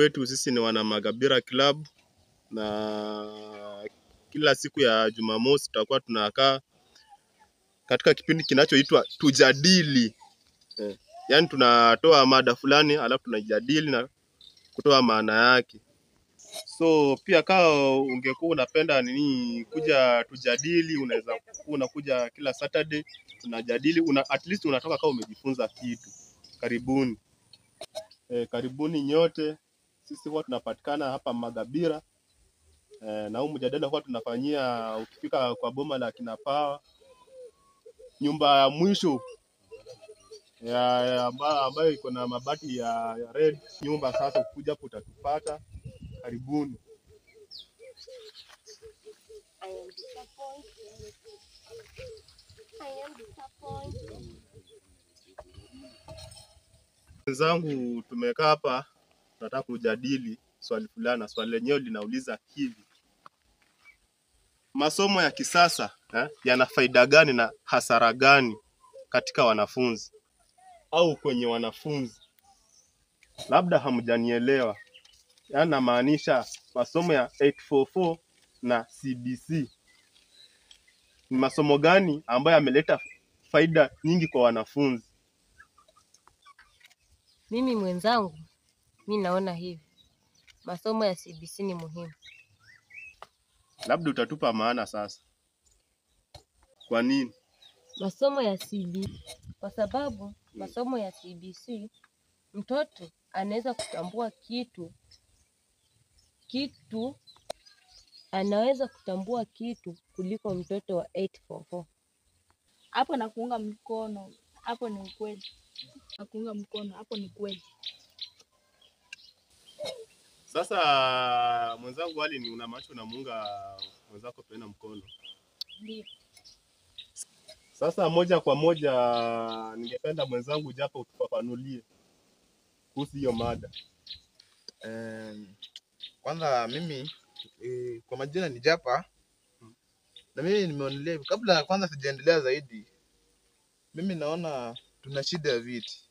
Kwetu sisi ni wana Magabira Club, na kila siku ya Jumamosi tutakuwa tunakaa katika kipindi kinachoitwa Tujadili. Yaani tunatoa mada fulani alafu tunajadili na kutoa maana yake. So pia kama ungekuwa unapenda nini kuja tujadili, unaweza unakuja kila Saturday tunajadili, at least unatoka kama umejifunza kitu. Karibuni. Karibuni nyote. Sisi huwa tunapatikana hapa Magabira. Na huu mjadala huwa tunafanyia ukifika kwa boma la kina Pawa, nyumba ya mwisho ambayo iko na mabati ya red nyumba. Sasa ukikuja hapo utatupata. Karibuni. I am disappointed. I am disappointed. Wenzangu, tumekaa hapa tunataka kujadili swali fulani, na swali lenyewe linauliza hivi: masomo ya kisasa yana faida gani na hasara gani katika wanafunzi au kwenye wanafunzi? Labda hamjanielewa. Yaani namaanisha masomo ya 844 na CBC ni masomo gani ambayo yameleta faida nyingi kwa wanafunzi? Mimi mwenzangu, mi naona hivi masomo ya CBC ni muhimu. Labda utatupa maana sasa, kwa nini masomo ya CBC? Kwa sababu masomo ya CBC mtoto anaweza kutambua kitu anaweza kutambua kitu kuliko mtoto wa 844. Hapo na kuunga mkono, hapo ni ukweli. Na kuunga mkono, hapo ni kweli. Sasa mwenzangu Ali, ni una macho unamuunga mwenzako pena mkono. Ndio. Sasa moja kwa moja ningependa mwenzangu japo utufafanulie kuhusu hiyo mada. Kwanza mimi kwa majina ni Japa, na mimi nimeonelea hivi. Kabla kwanza sijaendelea zaidi, mimi naona tuna shida ya viti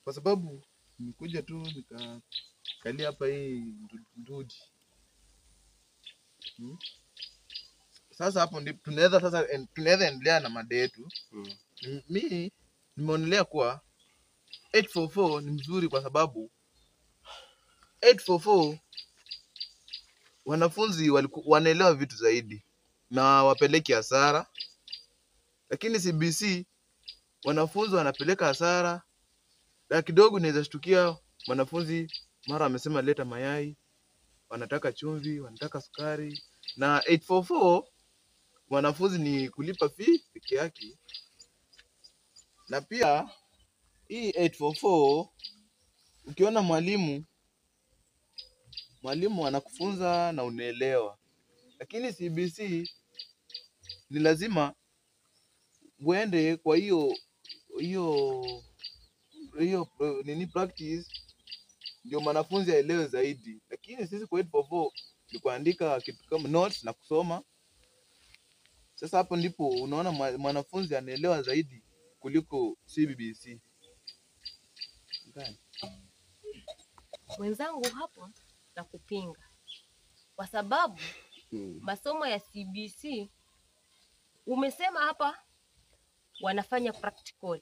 kwa sababu nikuja tu nikakalia hapa hii ndudi. Sasa hapo ndipo tunaweza sasa tunaweza endelea na mada yetu. Mimi nimeonelea kuwa 844 ni mzuri kwa sababu 844 wanafunzi wanaelewa vitu zaidi na wapeleki hasara, lakini CBC wanafunzi wanapeleka hasara, na kidogo inaweza shtukia mwanafunzi mara amesema leta mayai, wanataka chumvi, wanataka sukari. Na 844 wanafunzi ni kulipa fee peke yake. Na pia hii 844 ukiona mwalimu anakufunza na unaelewa, lakini CBC ni lazima uende kwa hiyo nini practice ndio mwanafunzi aelewe zaidi. Lakini sisi kwa 844 ni kuandika kitu kama notes na kusoma. Sasa hapo ndipo unaona mwanafunzi anaelewa zaidi kuliko CBC. Mwenzangu hapo na kupinga, kwa sababu masomo ya CBC umesema hapa wanafanya practical.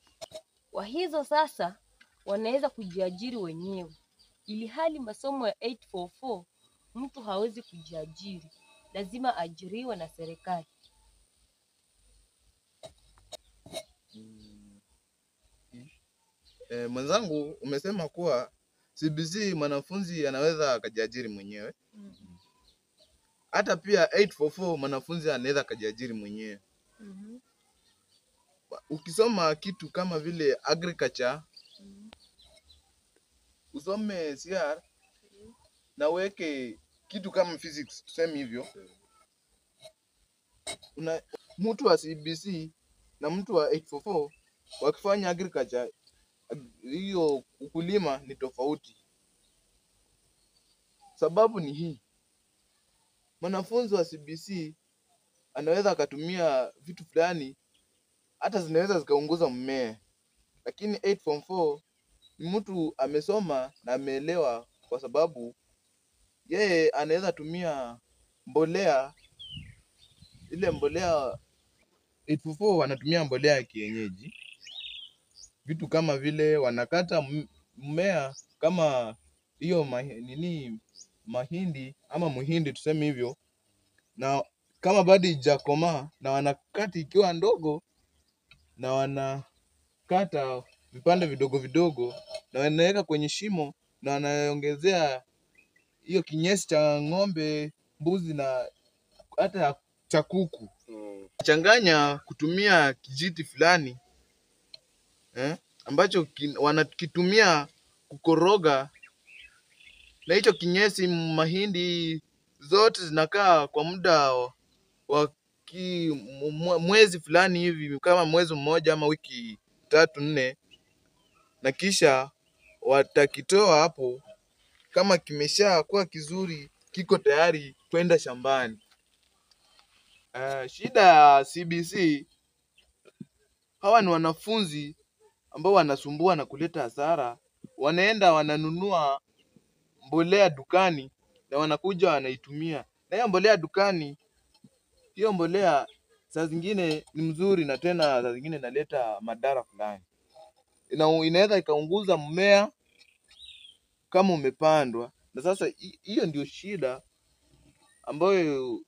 Kwa hizo sasa wanaweza kujiajiri wenyewe, ili hali masomo ya 844 mtu hawezi kujiajiri, lazima ajiriwe na serikali. Mwenzangu umesema kuwa CBC mwanafunzi anaweza akajiajiri mwenyewe. Hata pia 844 mwanafunzi anaweza akajiajiri mwenyewe. Ukisoma kitu kama vile agriculture, usome CR na uweke kitu kama physics, tuseme hivyo. Mtu wa CBC na mtu wa 844 wakifanya agriculture, hiyo ukulima ni tofauti. Sababu ni hii: mwanafunzi wa CBC anaweza akatumia vitu fulani hata zinaweza zikaunguza mmea, lakini 844 ni mtu amesoma na ameelewa, kwa sababu yeye anaweza tumia mbolea, ile mbolea 844 wanatumia mbolea ya kienyeji, vitu kama vile wanakata mmea kama hiyo nini mahindi ama muhindi tuseme hivyo, na kama bado haijakomaa, na wanakata ikiwa ndogo, na wanakata vipande vidogo vidogo, na wanaweka kwenye shimo, na wanaongezea hiyo kinyesi cha ng'ombe, mbuzi na hata cha kuku. Changanya kutumia kijiti fulani ambacho wanakitumia kukoroga, na hicho kinyesi mahindi zote zinakaa kwa muda wa mwezi fulani hivi, kama mwezi mmoja ama wiki 3-4, na kisha watakitoa hapo kama kimesha kuwa kizuri, kiko tayari kwenda shambani. Shida ya CBC, hawa ni wanafunzi ambao wanasumbua na kuleta hasara. Wanaenda wananunua mbolea dukani na wanakuja wanaitumia. Na hiyo mbolea dukani, hiyo mbolea saa zingine ni mzuri na tena saa zingine inaleta madhara fulani. Inaweza ikaunguza mmea kama umepandwa. Na sasa hiyo ndio shida ambayo